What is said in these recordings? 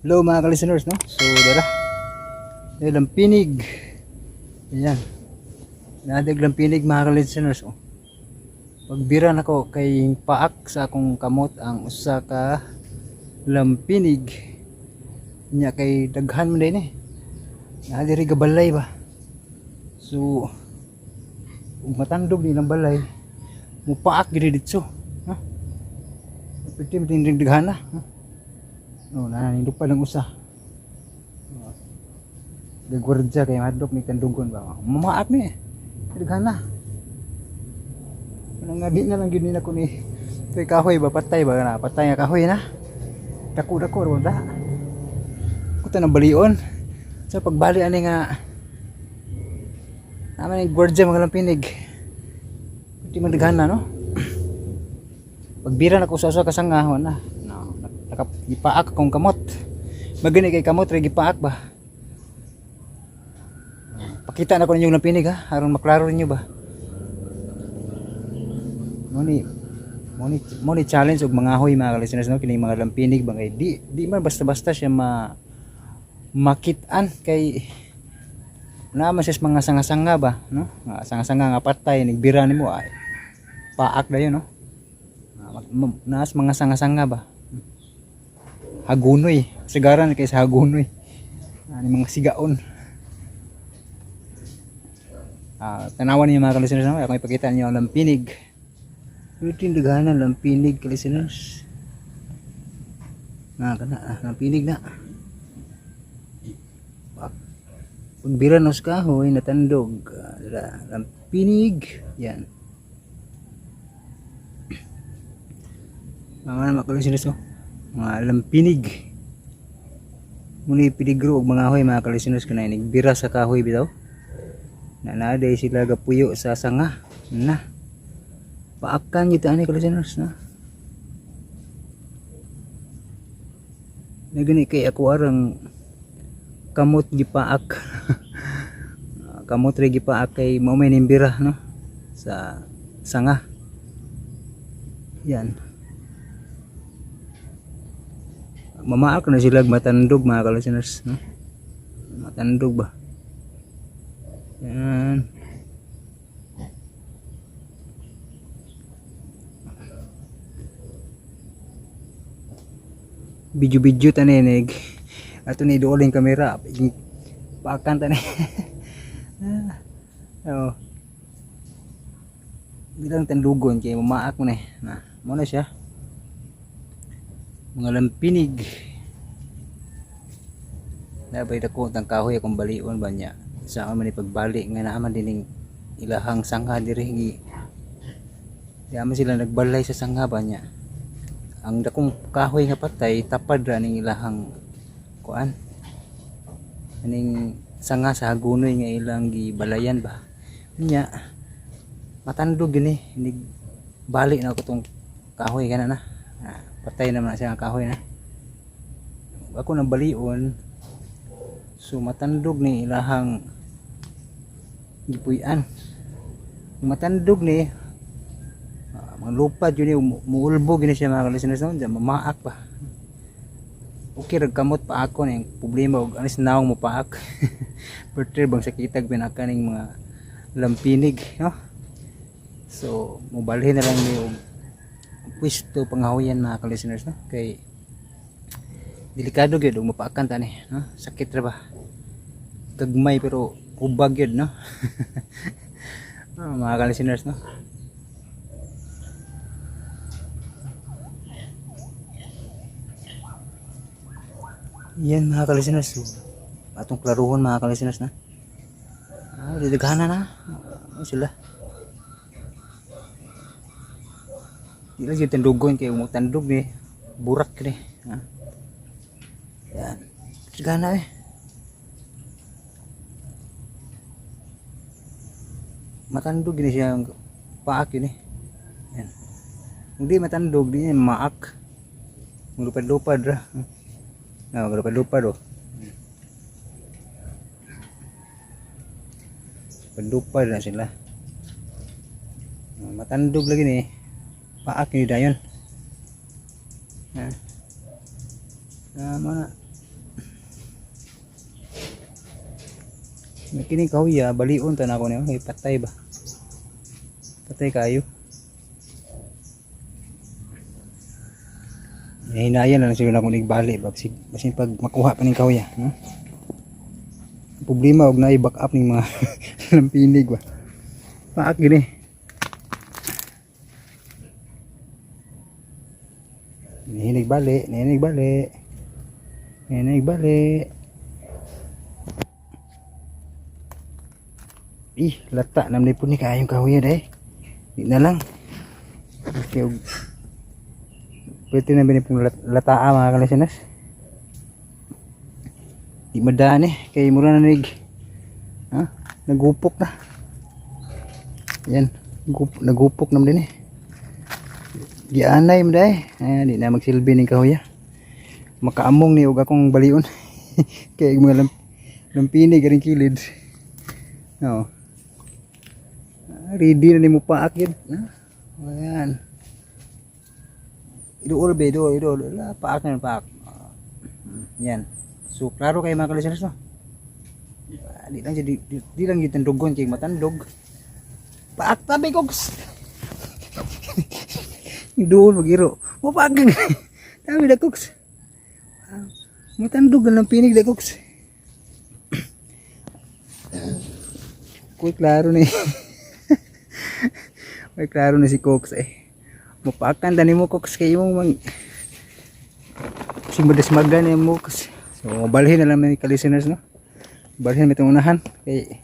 Hello, mga ka-listeners, no? So, dara. Dahil lampinig. Ayan. Nadag lampinig, mga ka-listeners, oh. Pagbira nako kay paak sa akong kamot ang usa ka lampinig. Nya kay daghan man din eh. Naa diri gabalay ba. So, ug matandog ni ilang balay, mupaak gid didto. Ha? Pwede mo din daghan na. Ha? Oh, nanindog pa ng usa. Gagwardya kay madlok ni tandugon ba. Mamaak ni. Daghan na. Anong nga di na lang gyud nila ko ni kay kahoy ba, patay ba na, patay nga kahoy na. Dako dako ro da. Kuta ng balion. So pagbali ani nga naman ni gwardya mga lampinig. Di man daghan na, no. Pagbira na ko sa usa ka sanga, wala na. No, nakapaak akong kamot. Magani kay kamot ra gipaak ba. Pakita na ko ninyo lampinig ha, aron maklaro ninyo ba. Mo ni challenge og mga hoy, mga listeners, no, kini mga lampinig ba kay di man basta-basta siya makitaan kay naa man siya sa mga sanga-sanga ba, no, nga sanga-sanga nga patay, nigbira nimo ay paak dayon, no. Naas mga sanga-sanga ba, hagunoy, sigaran kay sa hagunoy ani mga sigaon. Tanawan niyo, mga listeners, no, ako ipakita niyo ang lampinig. Ito yung daghanan lampinig, listeners. Na kana lampinig na. Pagbira nos kahoy natandog. Dira, lampinig. Yan. Mga listeners, oh. Mga lampinig. Muni peligro og mga hoy, mga listeners, kanay nagbira sa kahoy bitaw. Na naaday sila gapuyo sa sanga. Na. Paakan gyud ani, listeners, na. Nagani kay ako arang kamot gipaak. Kamot ra gipaak kay mao may nimbira, no, sa sanga. Yan. Mamaak na sila matandog, mga ka-listeners, no? Matandog ba? Yan. Video-video taninig. Ato ni duol yung kamera. Paakan tani. Oh. Bilang tandugon kay mamaak mo na eh. Na, mo na siya. Mga lampinig. Nabay dako tang kahoy akong balion ba niya. Sa man ni pagbali nga naa man dining ilahang sangha diri gi. Di man sila nagbalay sa sangha ba niya. Ang dakong kahoy nga patay tapad ra ning ilahang kuan. Aning sanga sa hagunoy nga ilang gibalayan ba. Nya matandog gini inig balik na ako tong kahoy kana na. Patay naman na siya ang kahoy na. Ako nang balion, so matandog ni ilahang gipuy-an. Matandog ni mga lupad yun ni muulbog yun siya, mga listeners, no? Diyan, mamaak pa. Okay rag kamot pa ako na yung problema og anis naong mo paak. Perter bang sakitag pinaka ning mga lampinig, no? So mobalhin na lang ni og pwesto panghahuyan, mga ka-listeners, no, kay delikado gyud og mapaakan tani, no, sakit ra ba, gagmay pero kubag gyud, no. Mga ka-listeners, no. Yan, mga ka-listeners, so, atong klaruhon, mga ka-listeners, na didaghanan na. Sila di lang yung tandugon kay mo tandog ni burak ni ha? Yan, daghanan eh. Matandog ni siya ang paak yun eh. Yan, hindi matandog di niya maak, maglupad-lupad ra na, maglupad-lupad oh, lupad na sila. Matandog lagi ni paak ni dayon. Yan. Mga Kini kahoy balion ta na ako niyo kay patay ba. Patay kayo. Hinayan na lang siguro akong igbali ba basin pag makuha pa ning kahoy, no? Problema og naay back up ning mga lampinig ba. Paak gini. Nihinig bali, nihinig bali. Nihinig bali. Ih, lata nam ni pud ni kaayong kahoy day. Di na lang. Okay, pwede na bini pong lataa mga kalisenas. Di madaan eh, kay mura na nig. Ha? Nagupok na. Yan, nagupok naman din eh. Gianay mo day. Ay, di na magsilbi ning kahoya. Makaamong ni og akong balion. Kay mga lampini garing kilid. No. Ready na nimo paak yun. Ha? Ayan. Iduol ba, iduol, iduol. Wala, paak na paak. Yan. So, klaro kayo mga kalisteners, no? Di lang siya, di lang yung tandugon kay matandog. Paak tabi koks. Iduol magiro. Mo paak. Tabi da koks. Matandog na lang pinig da koks. Kuy, klaro ni. May klaro na si Cox eh. Mapaakan tani mo Cox kay imong mang simadas-magan ni mo Cox. So balhin na lang may ka-listeners, no. Balhin may unahan kay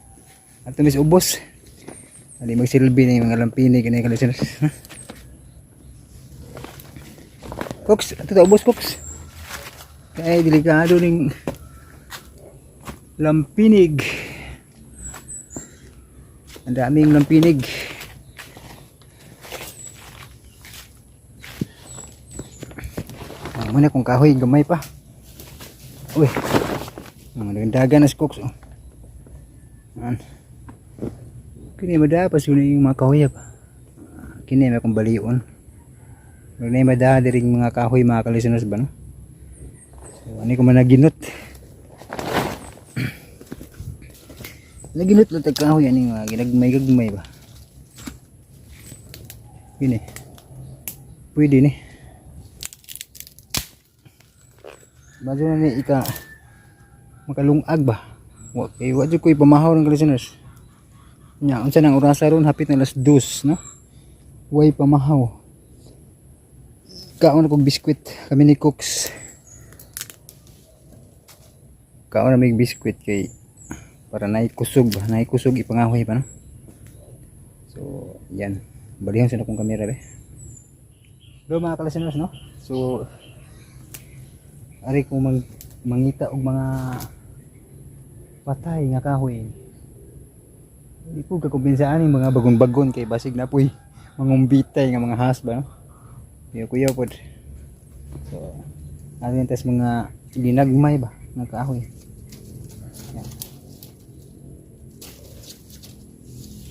ato mis ubos. Ali magsilbi na yung mga lampini kini ka-listeners. Ha? Cox, ato ta ubos Cox. Kay delikado ning lampinig. Ang daming lampinig. Muna kung kahoy gamay pa. Uy. Mga dagan na si Cox oh. Yan. Kini mada pa sila yung mga kahoy pa. Kini may kong balion. Wala na mada diri mga kahoy mga kalisteners ba, no? So ani ko man naginot. Naginot lang tag kahoy ani mga ginagmay-gagmay ba. Kini. Pwede ni. Bago na ni ika makalungag ba. Wa kay wa jud ko'y pamahaw ng listeners. Nya unsa nang orasa ron, hapit na alas 2, no? Way pamahaw. Kaon kog biskwit kami ni Cooks. Kaon na may biskwit kay para naay kusog ba, naay kusog ipangahoy pa, no. So yan. Balihan sa akong kamera be. Hello mga ka-listeners, no. So ari ko mangita og mga patay nga kahoy. Di ko kakumbensaan yung mga bagon-bagon kay basig na poy mangumbitay nga mga has ba, no? Kuya kuya pod. So ari tas mga ginagmay ba nga kahoy. Yan.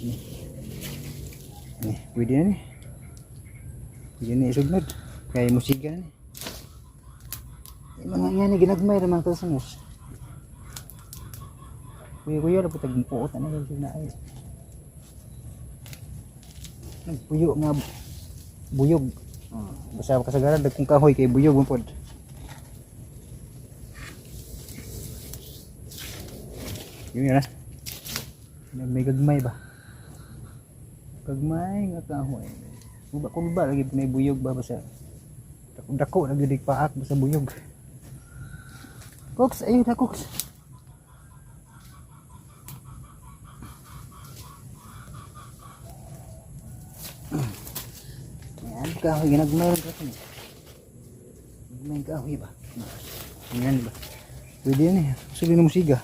Ni. Ni, pwede na ni. Pwede na isugnod. Kay musiga na ni. Yung mga nga ni ginagmay ra mga customers. Kuya kuya ra pud tagpuot ano kay na ay. Nagpuyo nga buyog. Basta kasagaran dagkong kahoy kay buyog man pod. Yun yun na. May gagmay ba? Gagmay nga kahoy. Uba kulba lagi may buyog ba basta. Dako lagi dig paak basta buyog. Cooks, ayun na Cooks. Ayan, kahoy, ginagmay rin kasi. Ginagmay ang kahoy ba? Ayan ba? Pwede yan eh. Gusto din ng musiga.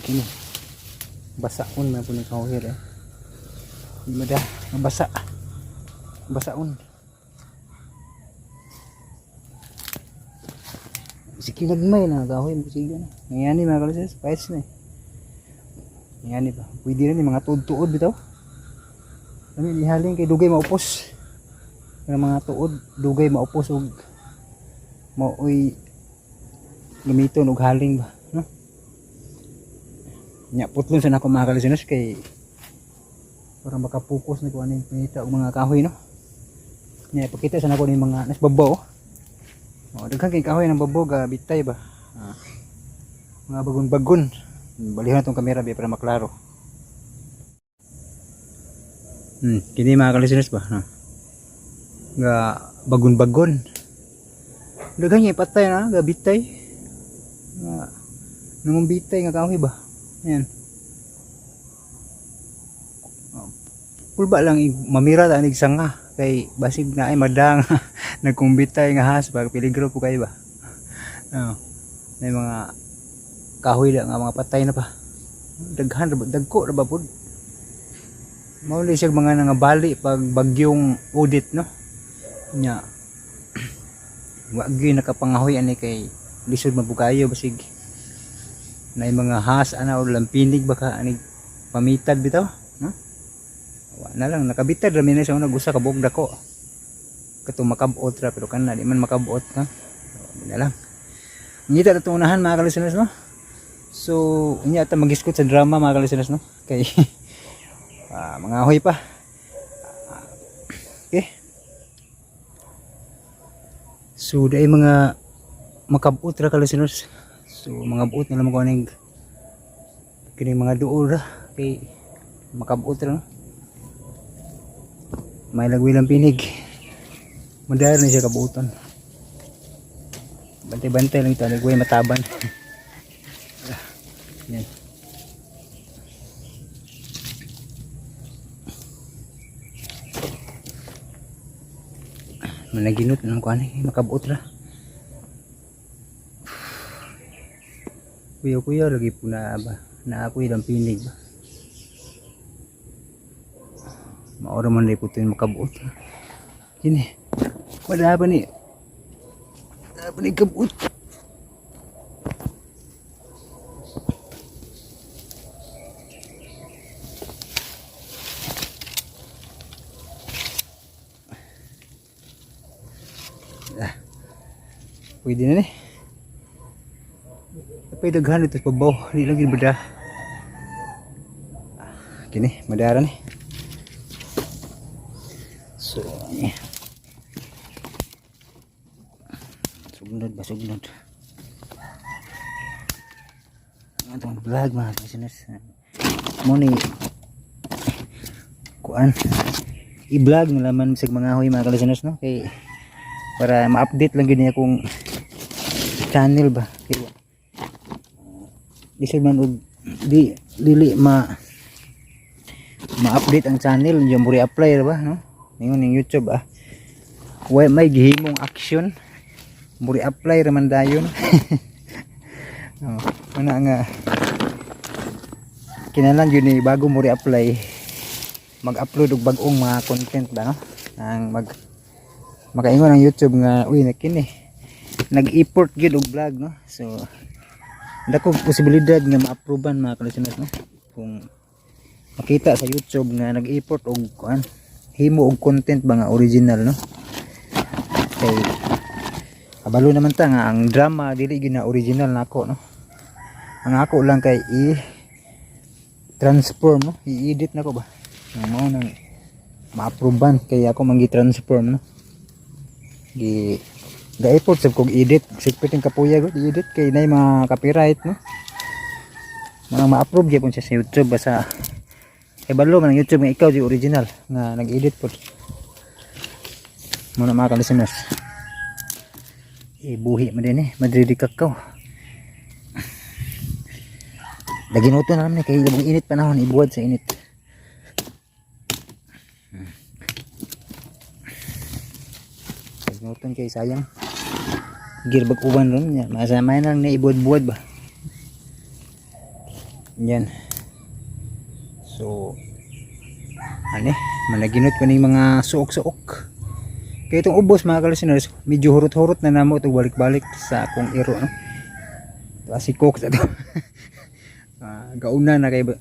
Kini. Basaon man po ni kahoy eh. Di mada, mabasa. Basaon. Sige nagmay na kahoy, sige na. Ngayon ni mga kalisas, pais na eh. Ngayon ba? Pwede na ni mga tuod-tuod bitaw. Lami ihaling kay dugay maupos. Ang mga tuod dugay maupos og maoy gamiton og haling ba, no? Nya putlon sa nako, mga kalisunod, kay para makapokus na ko aning pangita og mga kahoy, no? Nya ipakita sa nako ning mga nas babaw. Oh, daghan kay kahoy ng babaw ga bitay ba. Ah. Mga bagon-bagon. Balihon tong kamera ba para maklaro. Kini, mga kalisunod ba, no? Ga bagon-bagon. Daghan niya patay na ga bitay. Nga nangong bitay nga kahoy ba. Ayan. Oh, pulba lang mamira ta anig sanga kay basig na ay madang nagkumbitay nga has ba, peligro po kayo ba. Oh, may mga kahoy da nga mga patay na pa. Daghan ra ba, dagko ra ba pud. Mao ni siya mga nangabali pag bagyong Odette, no? Nya wa gyud nakapangahoy ani kay lisod mabukayo, basig na mga has ana o lampinig baka ani pamitad bitaw, no? Wa na lang nakabitad ra mi na sa una usa ka buok dako katong makabot ra, pero kana di man makabot ha. So, di na lang ngita ta itong unahan, mga kalisteners, no? So unya ta magiskot sa drama, mga kalisteners, no? Kay mga ahoy pa. Okay, so dai mga makabot ra, kalisteners. So mga buot na lang ko aning kining mga duol ra kay makabot ra, no? May lagwi lang pinig, madayar na siya kabuoton. Bantay-bantay lang ito, lagwi mataban. Yan. Managinot na lang ko ani, makabuot ra. Kuya-kuya lagi po na ba na ako ilang pinig ba. Maura man po ito yung makabuot. Kini wala pa ni, wala pa ni kabuot. Ah, pwede na ni. Tapi daghan ito sa babaw, di lang gid bada. Kini madara ni. So eh. Sugnod ba, sugnod ang atong vlog, mga listeners. Mo ni kuan, i-vlog na laman sa mga huy, mga listeners, no? Kay para ma-update lang gyud niya kung channel ba, kay di man og di dili ma ma-update ang channel yung mo re-apply ra ba, no? Ningon ning YouTube, ah, way may gihimong action, mo re-apply ra man dayon. Oh, mana nga kinahanglan yun ni bago mo re-apply, mag-upload og bag-ong mga content ba, no? Ang mag makaingon ang YouTube nga, uy, na kini nag-import gyud og vlog, no? So dako posibilidad nga ma-approvean, mga kalisteners, no? Kung makita sa YouTube nga nag-import og kuan, himo og content ba nga original, no? Kay kabalo naman ta nga ang drama dili gyud na original nako, no? Ang ako lang kay i transform, no? I-edit nako ba. Ang mao nang ma-approvean kay ako man gi-transform, no? Gi ga-effort sab kog edit, sikpit ang kapuya gud i-edit kay nay mga copyright, no? Mga ma-approve gyapon siya sa YouTube basta kay balo man ang YouTube nga ikaw di original nga nag-edit pod mo na, mga ka-listeners. Eh, buhi man din eh, madridi kakao. Laginuto na naman eh, kay labong init panahon, ibuwad sa init. Laginuton kay sayang. Girbag uban ron niya. Masama na lang na ibuwad-buwad ba. Yan. So, ano eh, managinot ko ng mga suok-suok. Kaya itong ubos, mga ka-listeners, medyo hurot-hurot na namo ito balik-balik sa akong iro, no? Ito si Coke sa ito. Gauna na kay ba.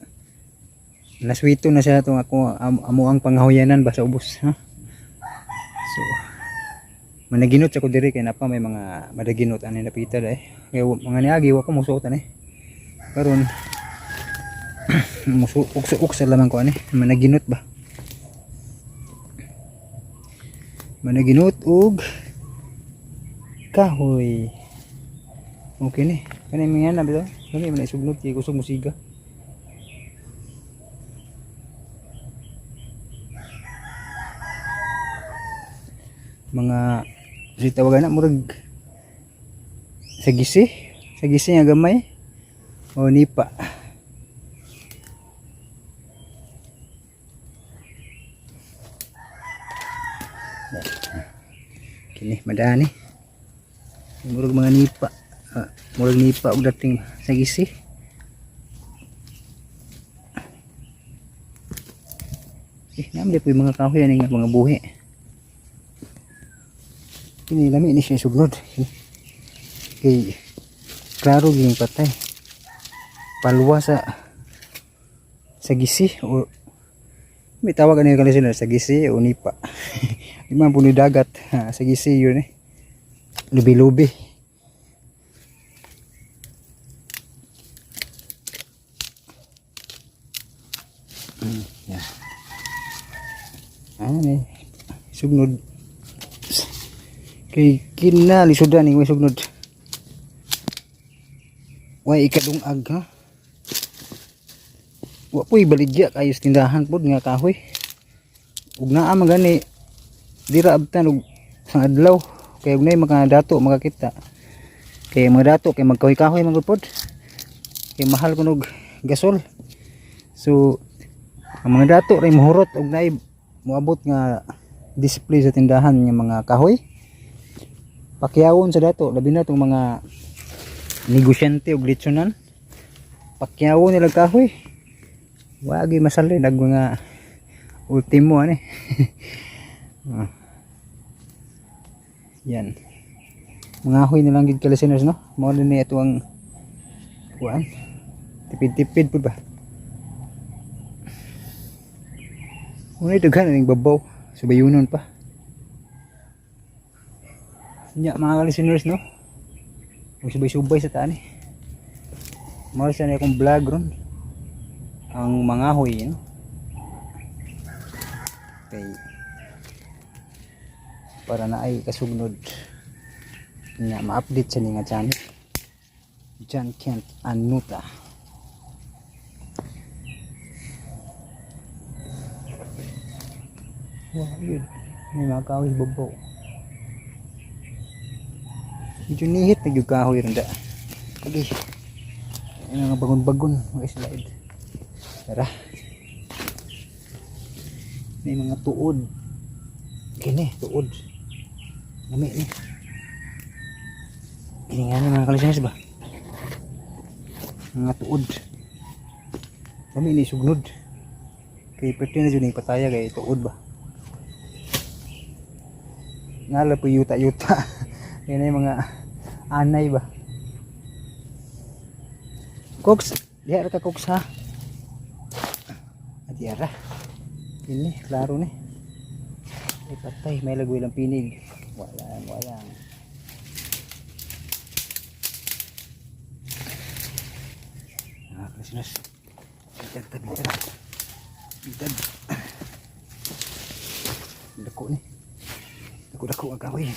Naswito na siya itong ako amo ang pangahuyanan ba sa ubos, ha? So managinot sa ko diri kay napa may mga madaginot ani napita dai. Kay mga niagi wa ko mosuot ani. Karon musuok sa lamang ko ani, managinot ba. Managinot og kahoy. Okay ni. Kani mga na bitaw. Kani man isugnot kay kusog musiga. Mga si tawagan na murag sagisi, sagisi nga gamay o nipa. Kini madani. Murag mga nipa. Ah, murag nipa og dating sagisi. Eh, naam po yung mga kahoy ani nga mga buhi. Kini lami ni siya sugnod. Kay klaro ging patay. Palwa sa sagisi o may tawag ani kanila sila sagisi o nipa. Di man po ni dagat, ha, sagisi yun eh. Lubi-lubi. Yeah. Ano eh. Sugnod. Kay kina lisudan ni way sugnod. Way ikadungag ha. Wa po'y baligya kayo sa tindahan pod nga kahoy. Ug naa man gani dira abtan og sang adlaw kay ug nay mga dato makakita. Kay mga dato kay magkahoy-kahoy man gud pod. Kay mahal kunog gasol. So ang mga dato ray muhurot og naay moabot nga display sa tindahan nga mga kahoy. Pakyawon sa dato, labi na tong mga negosyante og litsonan. Pakyawon nila kahoy. Wagi masali nag mga ultimo ani. Ah. Yan. Mga ahoy na lang gid ka listeners, no. Mao ni ito ang kuan. Tipid-tipid pud ba. Unay daghan ning babaw, subayunon pa. Nya mga listeners, no. Magsubay-subay sa taan eh. Mao sa na akong vlog ron. Ang mga ahoy, no. Kay para na ay kasugnod nga ma-update sa nga channel. John Kent Anuta. Wow, yun. May mga kahoy babaw. Medyo nihit na yung kahoy rin da. Okay. Ay, mga bagon-bagon. Mga slide. Tara. May mga tuod. Kini, tuod. Lami ni. Kini nga ni mga kalisanis ba? Mga tuod. Lami ni sugnod. Kay pwede na dyan yung pataya kay tuod ba? Ngala po yuta-yuta. Yan ay mga anay ba? Koks, diha ra ka koks ha. Adi ara. Ini klaro ni. Ay patay, may lagoy lang pinig. Walang, walang. Ah, listeners. Bitag, bitag. Bitag. Dako ni. Dako-dako ang kahoy.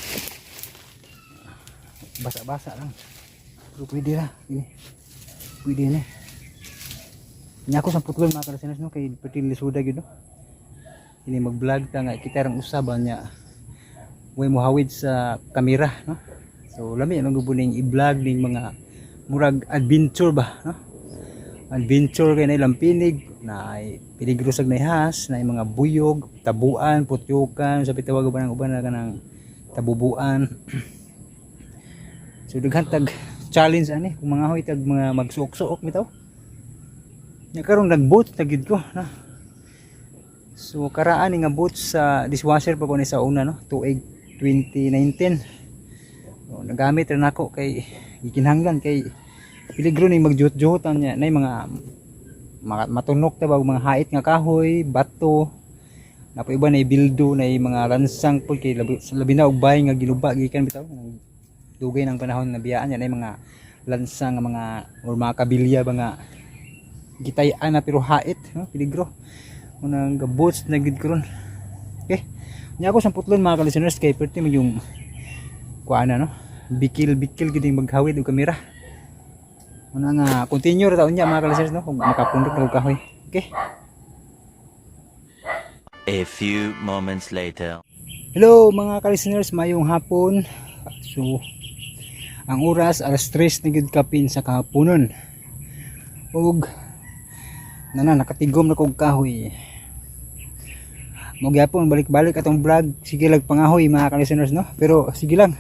Basa-basa lang. Pero pwede ra. Ini. Pwede na. Nya ako sa putol mga kalisteners, no, kay pwede lisuda gyud, no. Ini mag-vlog ta nga kita rang usab niya. Way mohawid sa kamera, no. So lami ang gubuning i-vlog ning mga murag adventure ba, no. Adventure kay na ilang pinig na ay peligro sa nahas na mga buyog, tabuan, putyukan, sa pitawag ba ng uban na kanang tabubuan. So daghan tag challenge ani kung mga hoy tag mga magsuok-suok bitaw. Nya karon nag-boot na gid ko na. So karaan ni nga boot sa dishwasher pa ko ni sa una, no, tuig 2019. So, nagamit ra nako kay gikinahanglan kay peligro ni magjuhot-juhotan niya nay mga Matunok ta ba og mga hait nga kahoy, bato. Napo iba na bildo na mga lansang pud kay labi, labi na og bahay nga ginuba gikan bitaw dugay ng panahon na biyaan yan ay mga lansang nga mga or mga kabilya ba nga gitay-an na pero hait, no? Peligro unang gaboots na gid karon. Okay, nya ako sa putlon, mga ka-listeners, kay perti mo yung kuana, no? Bikil bikil gid yung maghawid og kamera. Una nga continue ra taon niya, mga ka-listeners, no, kung makapundok na og kahoy. Okay. A few moments later. Hello, mga ka-listeners, mayong hapon. So ang oras alas 3 na gid kapin sa kahaponon. Ug nana nakatigom na kog kahoy. Mo gyapon balik-balik atong vlog, sige lang pangahoy, mga ka-listeners, no. Pero sige lang.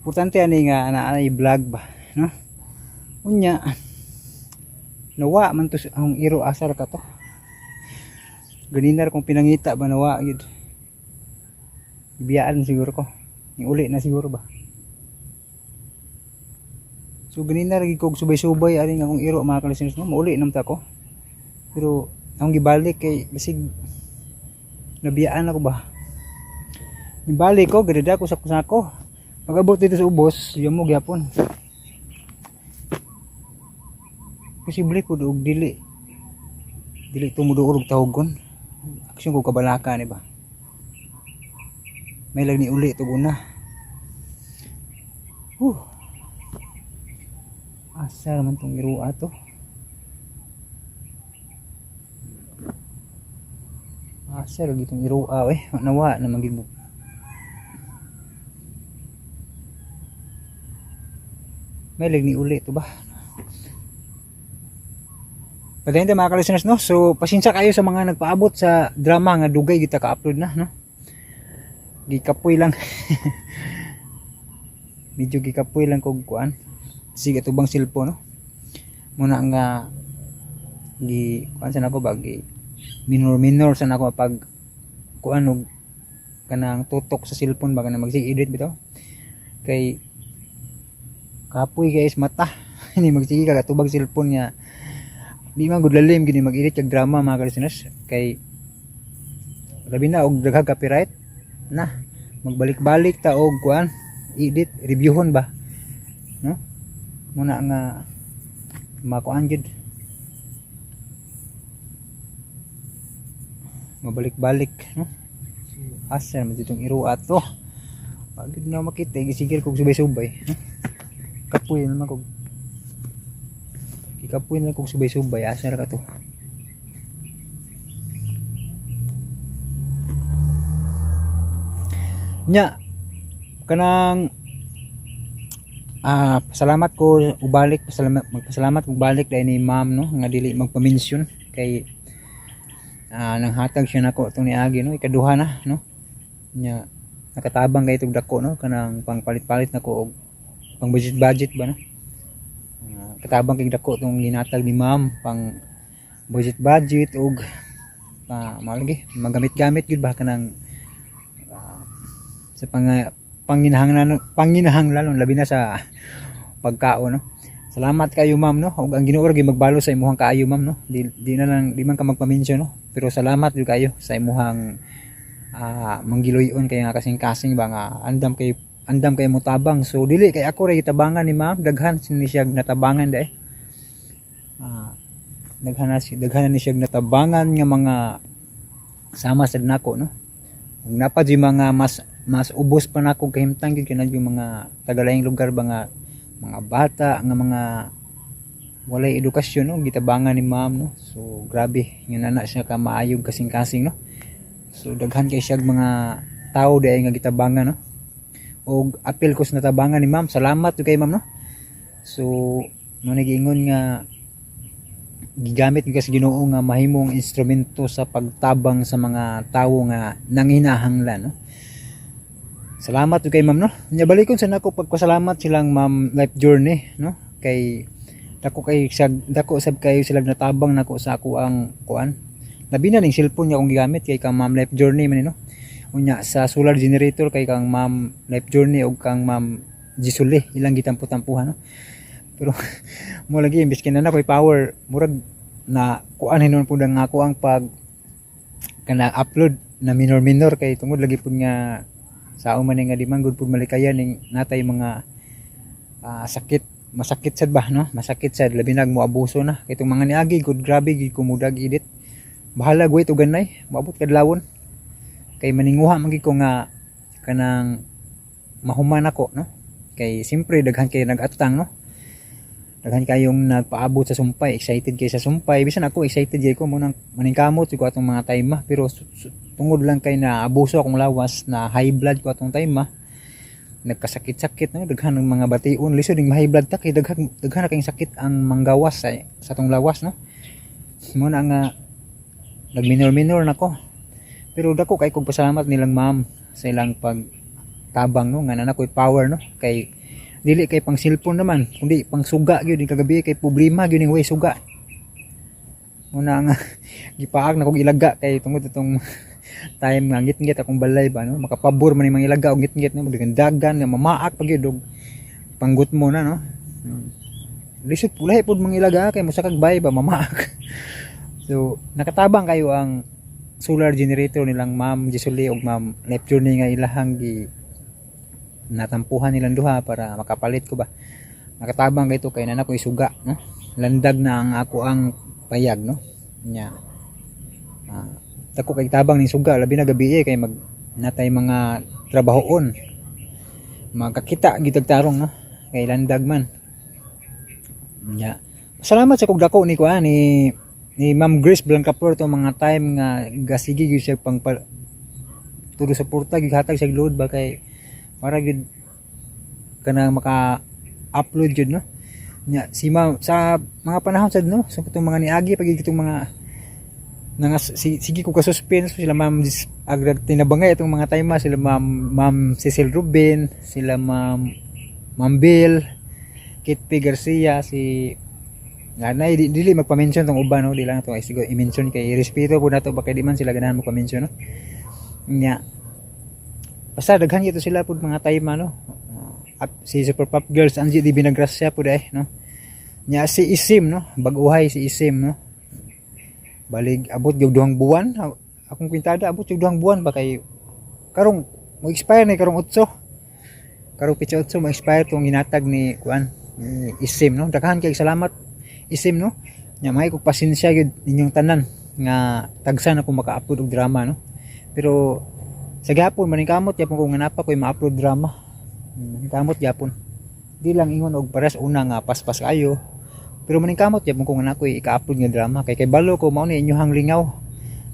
Importante ani nga naay vlog ba, no? Unya nawa man to ang iro, asar ka to. Ganina ra kong pinangita ba, nawa gid. Biyaan siguro ko. Yung uli na siguro ba. So ganina ra gid kog subay-subay ani nga akong iro, mga ka-listeners, no. Mauli naman ta ko. Pero akong gibalik kay basig nabiyaan ako ba. Gibalik ko gadada ko sa kusako. Pag-abot dito sa ubos, yamo gyapon. Posible ko og dili. Dili tumuduor og tahogon. Aksyon ko kabalaka ni ba. May lang ni uli tug una. Huh. Asa naman tong irua to? Asa lagi tong irua eh. Nawa naman gid mo. May lag ni uli to ba? Padayon tayo, mga ka-listeners, no? So pasensya kayo sa mga nagpaabot sa drama nga dugay kita ka-upload na, no? Gikapoy lang. Medyo gikapoy lang kog kuan. Sige tubang cellphone, no? Muna nga gi kuan sa nako ba, gi minor minor sa nako pag kuan og kanang tutok sa cellphone ba, kanang magsige edit bitaw kay kapoy guys mata. Hindi magsige ka tubag cellphone nga di man gud lalim gini mag-edit kag drama, mga ka-listeners, kay labi na og daghang copyright na magbalik-balik ta og kuan, edit, reviewhon ba, no? Muna nga makuan jud, mabalik-balik, no? Asa naman ditong irua to? Pagid na makita, gisigil kog subay-subay, no? Kapoy naman kog, gikapoy na kog subay-subay. Asa ra ka to nya? Kanang pasalamat ko ubalik, pasalamat, magpasalamat ko balik dahil ni ma'am, no, nga dili magpa-mention kay nanghatag siya nako itong niagi, no? Ikaduha na, no, nya nakatabang kay itong dako, no, kanang pangpalit-palit nako og pang budget budget ba, no? Katabang kay dako itong ginatag ni ma'am pang budget budget og mao lagi magamit-gamit gyud ba, kanang sa panginahanglan panginahanglan, labi na sa pagkaon, no? Salamat kayo, ma'am, no? Ug ang Ginoo ra gyud magbalo sa imuhang kaayo, ma'am, no? Di na lang di man ka magpa-mention, no, pero salamat gyud kayo sa imuhang manggiluyon kay nga kasing-kasing ba nga andam kay motabang. So dili kay ako ra gitabangan ni ma'am, daghan ni siya natabangan dai. Daghan na ni siya natabangan nga mga sama sad nako, no? Ug napa jud mga mas mas ubos pa nako kahimtang gyud kanang yung mga tagalayng lugar ba nga mga bata nga mga walay edukasyon, no, gitabangan ni ma'am, no? So grabe nga nana siya ka maayog kasing-kasing, no? So daghan kay siya mga tao dai nga gitabangan, no? Og apil ko sa natabangan ni ma'am, salamat jud kay ma'am, no? So mo giingon nga gigamit gyud ka sa Ginoo nga mahimong instrumento sa pagtabang sa mga tawo nga nanginahanglan, no? Salamat jud kay ma'am, no? Nya balikon sa nako pagpasalamat silang ma'am Life Journey, no, kay dako kay sag dako sab kayo sila natabang nako sa ako ang kuan, labi na ning cellphone nga akong gigamit kay kang ma'am Life Journey man ni, no? Unya sa solar generator kay kang ma'am Life Journey ug kang ma'am Jisuli ilang gitampo-tampuhan, no? Pero mo lagi imbis kay na koy power, murag Na kuan hinuon pud ang ako ang pag kana upload na minor minor kay tungod lagi pud nga sa man nga di man gud pud malikayan ning natay mga sakit, masakit sad ba, no? Masakit sad, labi nag mo abuso na kay itong mga niagi gud, grabe gid ko mudag edit. Bahala wait og ganay moabot kadlawon kay maninguha man gid ko nga kanang mahuman ako, no? Kay siyempre daghan kay nag-atang, no? Daghan kayong nagpaabot sa sumpay, excited kay sa sumpay. Bisan ako, excited jay ko mo nang maningkamot ko atong mga time ah. Pero tungod lang kay na abuso akong lawas, na high blood ko atong time ah, nagkasakit-sakit, no? Daghan ng mga bation, lisod ning high blood ta kay daghan daghan na kayong sakit ang manggawas sa atong lawas, no? Mo na nga nagminor-minor na ko, pero dako kay kog pasalamat nilang ma'am sa ilang pagtabang, no? Nga na ko'y power, no? Kay dili kay pang cellphone naman kundi pang suga gyud. Kagabi kay problema gyud ning way suga muna nga gipaak na kog ilaga kay tungod itong time nga ngit-ngit akong balay ba, no? Makapabor man yung mga ilaga og ngit-ngit, no? Dagan nga mamaak pa gyud og panggut mo na, no? Lisod pulay pud mga ilaga kay mosakag bay ba, mamaak. So nakatabang kayo ang solar generator nilang Ma'am Jesuli ug Ma'am Life Journey nga ilahang gi natampuhan nilang duha para makapalit ko ba. Nakatabang kay to kay nana ko isuga, no? Landag na ang ako ang payag, no? Nya dako kay tabang ning suga, labi na gabi eh, kay mag natay mga trabahoon, magkakita gitag tarong, no? Kay landag man. Nya salamat sa kog dako ni kuan ni Ma'am Grace Blancaflor to mga time nga gasige gyud siya pang tudo suporta, gihatag siya load ba kay para gyud kanang maka upload gyud, no? Nya si ma'am sa mga panahon sad, no? So itong mga niagi pag itong mga nga sige ko ka suspense sila Ma'am Agrad Tinabangay itong mga time sila Ma'am Cecil Rubin, sila Ma'am Bill Kit P. Garcia, si Nanay di, dili magpa-mention tong uban, no? Di lang to ay siguro i-mention kay respeto po nato baka di man sila ganahan magpa-mention, no? Nya basta daghan gito sila pud mga time, no? At si Super Pop Girls Angie Di Binagrasya pud eh, no? Nya si Isim, no? Baguhay si Isim, no? Balig abot gyud 2 buwan akong kwintada, abot gyud 2 buwan ba kay karong mo expire ni karong 8, karong pitsa 8 mo expire tong ginatag ni kuan ni Isim, no? Daghan kay salamat, Isim, no? Nya may kog pasensya gyud ninyong tanan nga tagsa na ko maka-upload og drama, no? Pero sa gihapon maningkamot gyapon ko nga napa ko'y ma-upload drama. Maningkamot gyapon, di lang ingon og pares una nga paspas kayo, pero maningkamot gyapon ko nga nakoy ika-upload nga drama kay balo ko mao ni inyohang lingaw,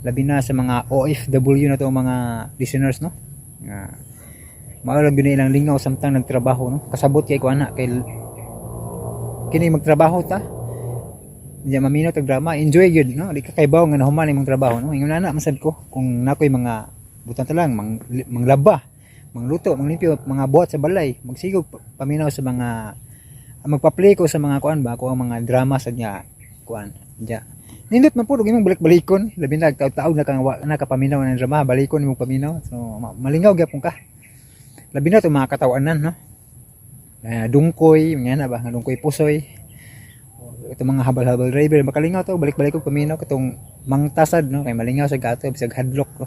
labi na sa mga OFW na to, mga listeners, no? Nga mao lang gyud na ilang lingaw samtang nagtrabaho, no? Kasabot kay ko ana kay kini magtrabaho ta. Hindi maminaw tag drama, enjoy gyud, no? Di ka kaybaw nga nahuman imong trabaho, no? Ingon ana masad ko kung nakoy mga butan ta lang manglaba, mangluto, manglimpyo, mga buhat sa balay, magsigog paminaw sa mga magpa-play ko sa mga kuan ba ko ang mga drama sa niya kuan diya. Nindot man pud og imong balik-balikon, labi na taud-taud na kang nakapaminaw ng drama, balikon imong paminaw. So malingaw gyapon ka, labi na itong mga katawanan, no? Dungkoy nga na ba nga dungkoy pusoy, itong mga habal-habal driver, makalingaw to balik-balik og paminaw katong mangtasad, no? Kay malingaw sa gato bisag hadlok ko.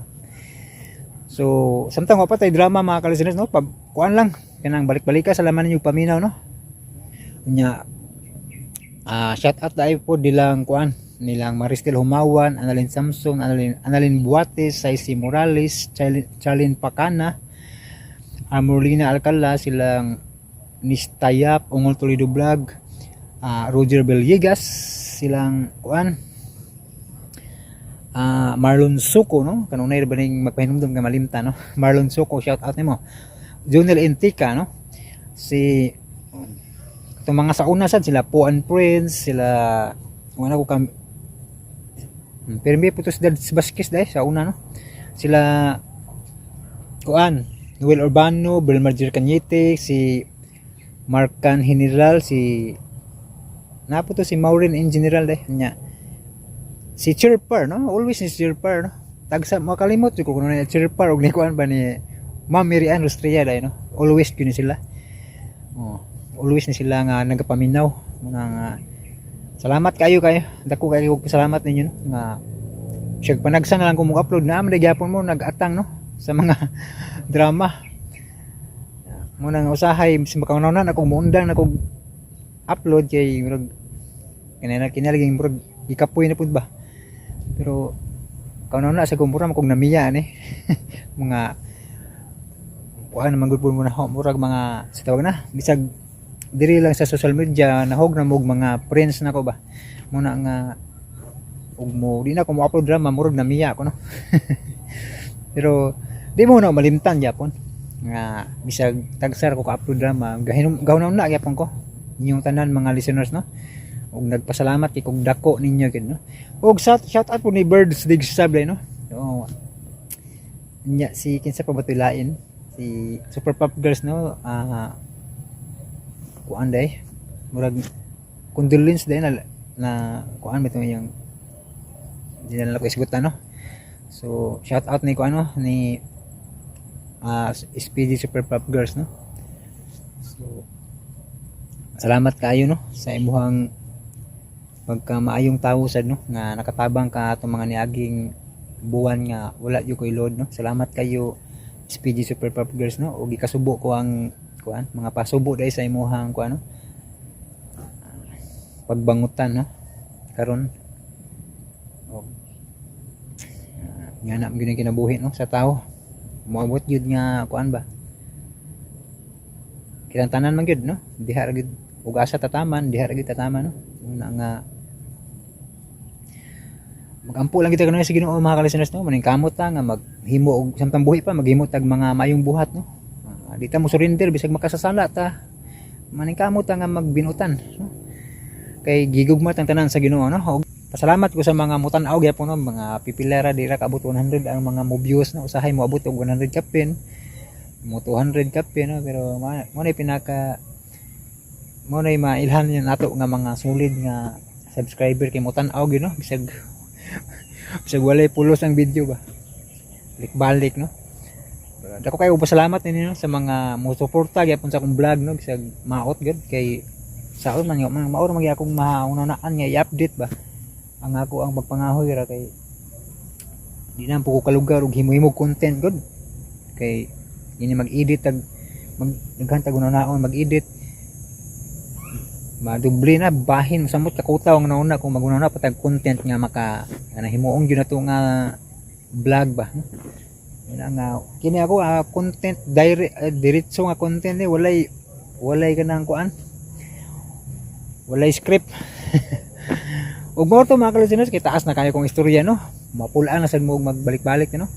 So samtang wa pa tay drama, mga ka-listeners, no? Pag kuan lang kanang balik-balika sa laman ninyo paminaw, no? Nya shout out dai po nilang kuan nilang Maristel Humawan, Annalyn Samson, Annalyn Buates, Saisi Morales, Charlene Pacana, Amorlina Alcala, silang Nistayap, Ungol Toledo Vlog, Roger Villegas, silang kuan Marlon Suko, no? Kanunay ba ning magpahinumdum nga malimta, no? Marlon Suko, shout out nimo. Junel Entica, no? Si itong mga sa una sad sila Po and Prince, sila wala ko kam pero may putos dad Vasquez dai sa una, no? Sila kuan Noel Urbano, Belmarger Cañete, si Marcan General, si napo to si Maureen in general dai nya. Si Chirpar, no? Always si Chirpar, no? Tagsa makalimot ko kuno na Chirpar og ni kuan ba ni Ma'am Mary Ann Rustria dai, no? Always gyud ni sila. Oh, always ni sila nga nagapaminaw mga nga. Salamat kayo kayo. Dako kayo og pasalamat ninyo, no? Nga siya panagsa na lang ko mo-upload na man gyapon mo nag-atang, no, sa mga drama. Mo nang usahay si makaunaw na akong muundang na kog upload kay murag kanina kinalaging murag gikapoy na pud ba. Pero kaunaw na sa kumura kog namiya ani mga kuan naman gud po mo na murag mga sa tawag na bisag diri lang sa social media, nahog na mog mga friends nako ba. Muna nga ug mo di na ko mo upload drama, murag namiya ako, no. Pero di mo na malimtan gyapon nga bisag tagsar ko ka-upload drama, gahinom gahuna na gyapon ko inyong tanan, mga listeners, no, ug nagpasalamat kay kog dako ninyo gid, no. Ug shout, shout out po ni Birds Dig Sable, no. Oo nya, si kinsa pa ba to lain, si Super Pop Girls, no. Ah, kuan day, murag condolence day na na kuan ba yung di na lang ko isgutan, no. So shout out ni ko ano ni SPD Super Pop Girls, no. So salamat kaayo, no, sa imuhang pagka maayong tawo sad, no, nga nakatabang ka atong mga niaging buwan nga wala gyud koy load, no. Salamat kayo, SPG Super Pop Girls, no, ug gikasubo ko ang kuan mga pasubo dai sa imuhang kuan, no, pagbangutan, no, karon. Og nga na gyud ang kinabuhi, no, sa tao, moabot gyud nga kuan ba, kitang tanan man gyud, no, diha ra gyud ug asa tataman, diha ra gyud tataman, no. Una nga magampo lang kita kanunay sa Ginoo, mga ka-listeners, no, maning kamot ta nga maghimo og samtang buhi pa, maghimo tag mga maayong buhat, no. Ah, di ta mo surrender bisag makasasala ta, maning kamot ta nga magbinutan, no, kay gigugma tang tanan sa Ginoo, no. Og pasalamat ko sa mga mutan-aw gyapon, no, mga pipilera, di ra kaabot 100 ang mga mo views, no. Usahay moabot og 100 kapin, mo 200 kapin, no, pero mo na pinaka mo na mailhan niya nato nga mga solid nga subscriber kay mutan-aw gyud, no, bisag bisag walay pulos ang video ba, balik-balik, no. Dako kayo pasalamat ninyo, no, sa mga mo suporta gyapon sa akong vlog, no, bisag maot gyud kay saon man nga mao ra man gyud akong maunanaan nga i-update ba ang ako ang pagpangahoy ra, kay di na po ko kalugar og himo-himo content gud, kay ini mag-edit tag mag daghan tag unaon mag-edit, madoble na bahin samot kakutaw ang nauna kung maguna pa tag content nga maka nga nahimuong gyud nato nga vlog ba, no? Yun ang kini ako content dire diretso nga content eh, walay walay kanang kuan, walay script. Ug mao to, mga ka-listeners, kay taas na kayo kong istorya, no, mapulaan na sad mo og magbalik-balik, no.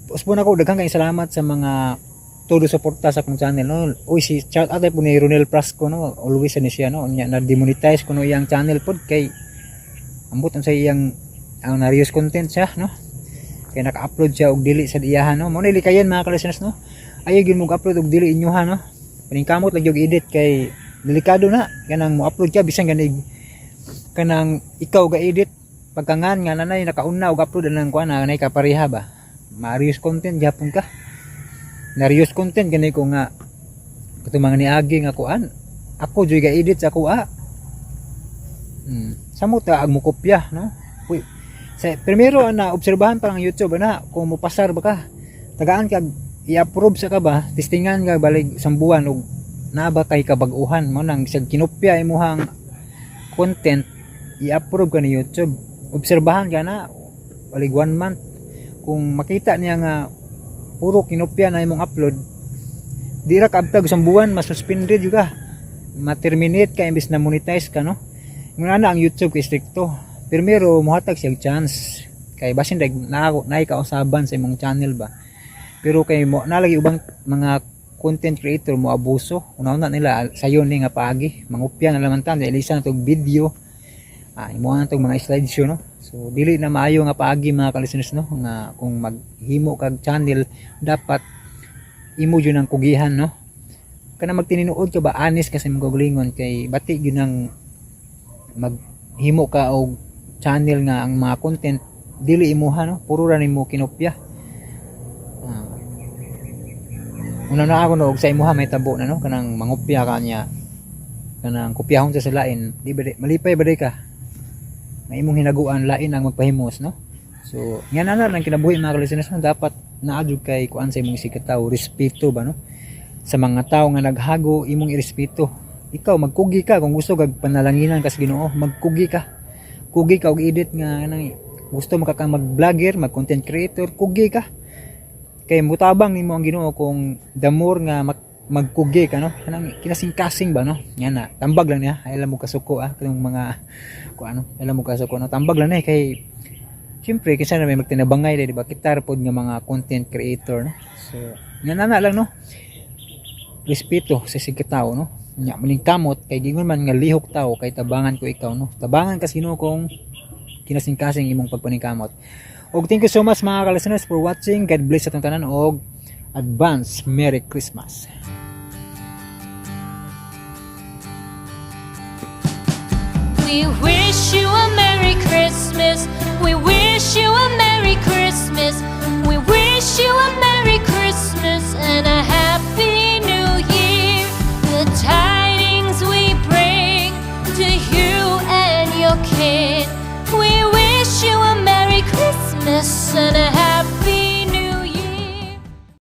Usbon ako, daghan kayong salamat sa mga todo suporta sa akong channel, no. Uy, si shout out po ni Ronel Prasco, no, always ani siya, no. Unya na demonetize kuno iyang channel pod kay ambot ang sa iyang ang na-reuse content siya, no, kay naka-upload siya og dili sa iyahan, no. Mo na likayan, mga ka-listeners, no, ayaw gyud mo upload og dili inyoha, no. Paningkamot lang gyud edit kay delikado na kanang mo upload ka bisan ganig kanang ikaw ga edit, pagkangan nga nanay nakauna og upload anang kuan na nanay kapareha ba, ma-reuse content gyapon ka. Na-reuse content gani ko nga katong mga niagi nga kuan, ako joy ga edit sa kuha. Samot ta ag mo kopya, no. Uy, sa primero ana obserbahan pa ang YouTube ana kung mopasar ba ka, tagaan kag i-approve sa ka ba, testingan ka balig isang buwan og naa ba kay kabag-uhan mo nang bisag kinopya imuhang content, i-approve ka ni YouTube. Obserbahan ka na balig one month. Kung makita niya nga puro kinopya na imong upload, di ra kaabtag isang buwan, masuspended jud ka, ma-terminate ka imbes na monetize ka, no. Nga na ang YouTube kay strikto. Primero mohatag siya og chance kay basin dag na naay kausaban sa imong channel ba. Pero kay mo nalagi ubang mga content creator mo abuso, una-una nila sayon ni nga paagi, mangupya na laman tan ilisa na tog video, imo na tog mga slideshow, no. So dili na maayo nga paagi, mga ka-listeners, no, nga kung maghimo kag channel dapat imo jud ang kugihan, no, kana magtininuod ka ba, honest ka sa imong kaugalingon, kay bati gyud ang maghimo ka og channel nga ang mga content dili imuha, no, puro ra nimo kinopya. Una na ako, no, og sa imuha may tabo na, no, kanang mangopya ka niya, kanang kopyahon sa lain, di ba malipay ba di ka? Nga imong hinaguan, lain ang magpahimos, no? So nga na lang kinabuhi, mga listeners, no? Dapat naa jud kay kuan sa imong isigkatawo, respeto ba, no? Sa mga tao nga naghago, imong irespeto. Ikaw, magkugi ka kung gusto kag panalanginan ka sa Ginoo, magkugi ka, kugi ka og edit nga nang gusto maka kang mag-vlogger, mag content creator, kugi ka kay mutabang nimo ang Ginoo kung the more nga magkugi ka, no? Kanang kinasing-kasing ba, no? Nga na tambag lang niya. Ay alam mo kasuko, ah, kanang mga kung ano, alam mo kasuko, no? Tambag lang na eh, kay siyempre kinsa na may magtinabangay, di ba? Kita pod nga mga content creator, no? So nga na lang, no? Respeto sa isigkatawo, no? Nya maning kamot kay gingon man nga lihok tao kay tabangan ko ikaw, no? Tabangan ka Ginoo kung kinasing-kasing imong pagpaningkamot. Og thank you so much, mga ka-listeners, for watching. God bless sa atong tanan og advance Merry Christmas. We wish you a Merry Christmas. We wish you a Merry Christmas. We wish you a Merry Christmas and a Happy New Year. The tidings we bring to you and your kin. We wish you a Merry Christmas and a